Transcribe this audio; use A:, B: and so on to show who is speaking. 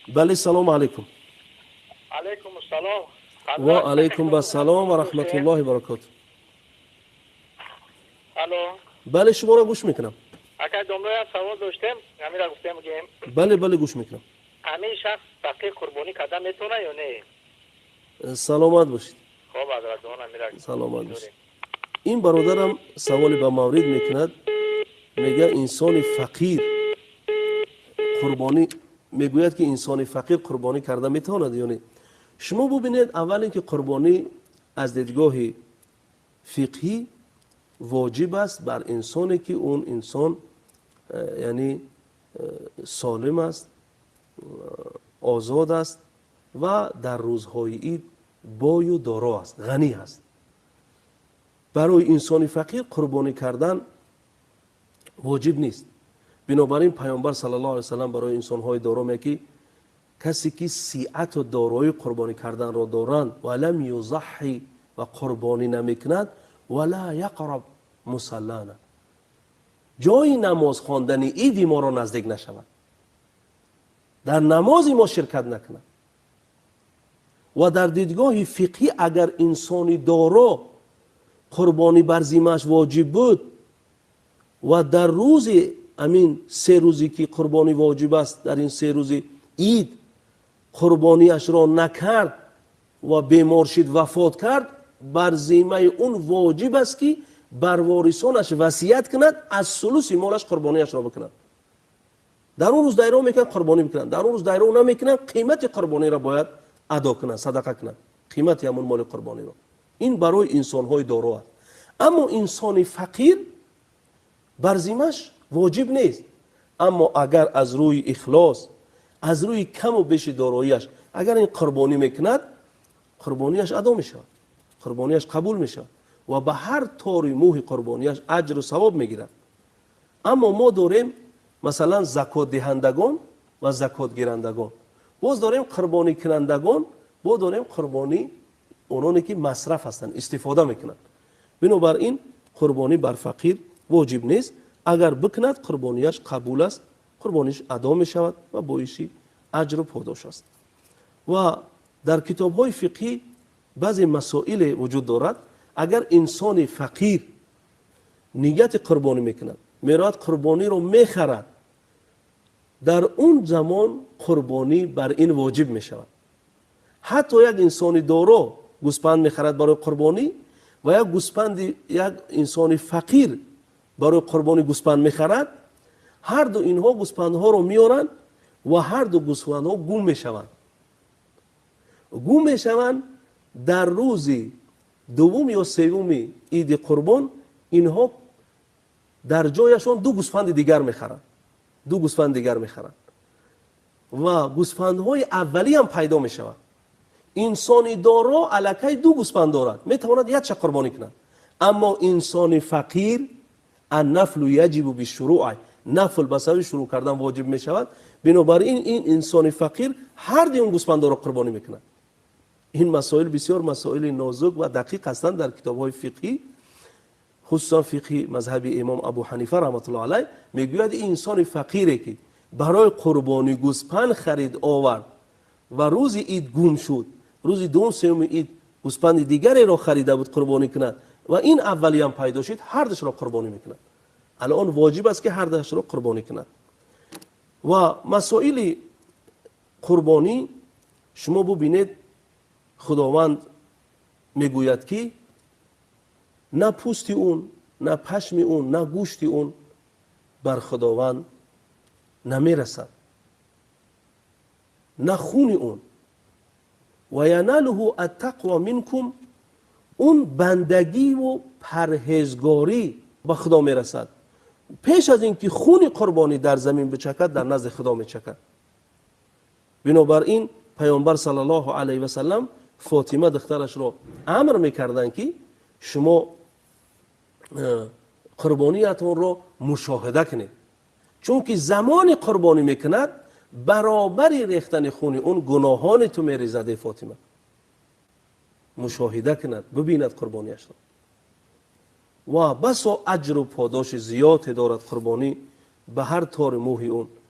A: Бале, салому алайкум.
B: Алайкум ассалом.
A: Ва алайкум ассалом ва раҳматуллоҳи ва баракотуҳ.
B: Алло.
A: Бале, шуморо гӯш мекунам.
B: Акай домла, як савол доштем, ҳамира гуфтем ки
A: Бале, гӯш мекунам.
B: Ҳамин шахс фақир қурбонӣ карда метавона ё не?
A: Саломат бошед.
B: Хоб, ҳазратон, ҳамира.
A: Саломат бошед. Ин бародарам саволе ба маврид мекунад, мега инсони фақир қурбонӣ, мегӯяд ки инсони фақир қурбонӣ карда метавонад ё не? Шумо бубинед, аввал ин ки қурбонӣ аз дидгоҳи фиқҳӣ воҷиб аст бар инсоне ки он инсон яъне солим аст, озод аст ва дар рӯзҳои ид бою доро аст, ғанӣ аст. Барои инсони фақир қурбонӣ кардан воҷиб нест. Бинобар ин Паёмбар саллаллоҳу алайҳи васаллам барои инсонҳои доро мегӯяд ки касе ки сиату дорои қурбонӣ карданро доранд ва лам юзаҳҳи, ва қурбонӣ намекунад, ва ла яқраб мусаллана, ҷои намоз хондани иди моро наздик нашавад, дар намози мо ширкат накунад. Ва дар дидгоҳи фиқҳӣ агар инсони доро қурбонӣ бар зимааш воҷиб буд ва дар рӯзи амин 3 рӯзе ки қурбонӣ воҷиб аст, дар ин 3 рӯзи ид қурбониашро накард ва бемор шид, вафот кард, бар зимаи он воҷиб аст ки бар ворисонаш васият кунад, аз сулуси молаш қурбониашро бикунад. Дар он рӯз дайро мекунад, қурбонӣ бикунад. Дар он рӯз дайро намекунад, қимати қурбониро бояд адо кунад, садақа кунад қимати ҳамон моли қурбониро. Ин барои инсонҳои доро аст. Аммо инсони фақир бар зимаш воҷиб нест. Аммо агар аз рӯи ихлос, аз рӯи каму беши дороияш агар ин қурбонӣ мекунад, қурбонияш адо мешавад, қурбонияш қабул мешавад ва ба ҳар тори мӯҳи қурбонияш аҷру савоб мегирад. Аммо мо дорем, масалан, закотдиҳандагон ва закотгирандагон, боз дорем қурбоникунандагон, боз дорем қурбонӣ ононе ки масраф ҳастанд, истифода мекунанд. Бинобар ин қурбонӣ бар фақир воҷиб нест. Агар бикунад, қурбонияш қабул аст, қурбониш адо мешавад ва боиси аҷру подош аст. Ва дар китобҳои фиқҳӣ баъзе масоиле вуҷуд дорад. Агар инсони фақир нияти қурбонӣ мекунад, мерояд, қурбониро мехарад, дар он замон қурбонӣ бар ин воҷиб мешавад. Ҳатто як инсони доро гӯспанд мехарад барои қурбонӣ ва як гӯспанди як инсони фақир барои қурбонӣ гӯспанд мехарад, ҳарду инҳо гӯспандҳоро меоранд ва ҳарду гӯсфандҳо гум мешаванд. Гум мешаванд, дар рӯзи дуввум ё севуми иди қурбон инҳо дар ҷояшон ду гӯсфанди дигар мехаранд, ду гӯсфанди дигар мехаранд ва гӯсфандҳои аввалиам пайдо мешаванд. Инсони доро аллакай ду гӯсфанд дорад, метавонад якча қурбонӣ кунад. Аммо инсони фақир, аннафлу яҷибу бишуруъ, нафл ба сабаби шурӯъ кардан воҷиб мешавад. Бинобар ин ин инсони фақир ҳарди он гӯсфандоро қурбонӣ мекунад. Ин масоил бисёр масоили нозук ва дақиқ ҳастанд дар китобҳои фиқҳӣ, хусусан фиқҳи мазҳаби имом Абу Ҳанифа раҳматуллоҳ алайҳ. Мегӯяд, ин инсони фақире ки барои қурбонӣ гӯспанд харид овард ва рӯзи ид гум шуд, рӯзи дуввум, сеюми ид гӯспанди дигареро харида буд қурбонӣ кунад ва ин аввалиам пайдо шуд, ҳардушро қурбонӣ мекунад. Алон воҷиб аст ки ҳардушро қурбонӣ кунад. Ва масоили қурбонӣ, шумо бубинед, Худованд мегӯяд ки на пӯсти он, на пашми он, на гӯшти он бар Худованд намерасад, на хуни он. Ва яналуҳу аттақва минкум, он бандагиву парҳезгорӣ ба Худо мерасад. Пеш аз ин ки хуни қурбонӣ дар замин бичакад, дар назди Худо мечакад. Бинобар ин Паёмбар саллаллоҳу алайҳи васаллам Фотима духтарашро амр мекарданд ки шумо қурбониятонро мушоҳида кунед, чунки замони қурбонӣ мекунад, баробари рехтани хуни он гуноҳони ту мерезад. Эй Фотима, мушоҳида кунад, бибинад қурбонияшро. Ва басо аҷру подоши зиёде дорад қурбонӣ ба ҳар тори мӯҳи он.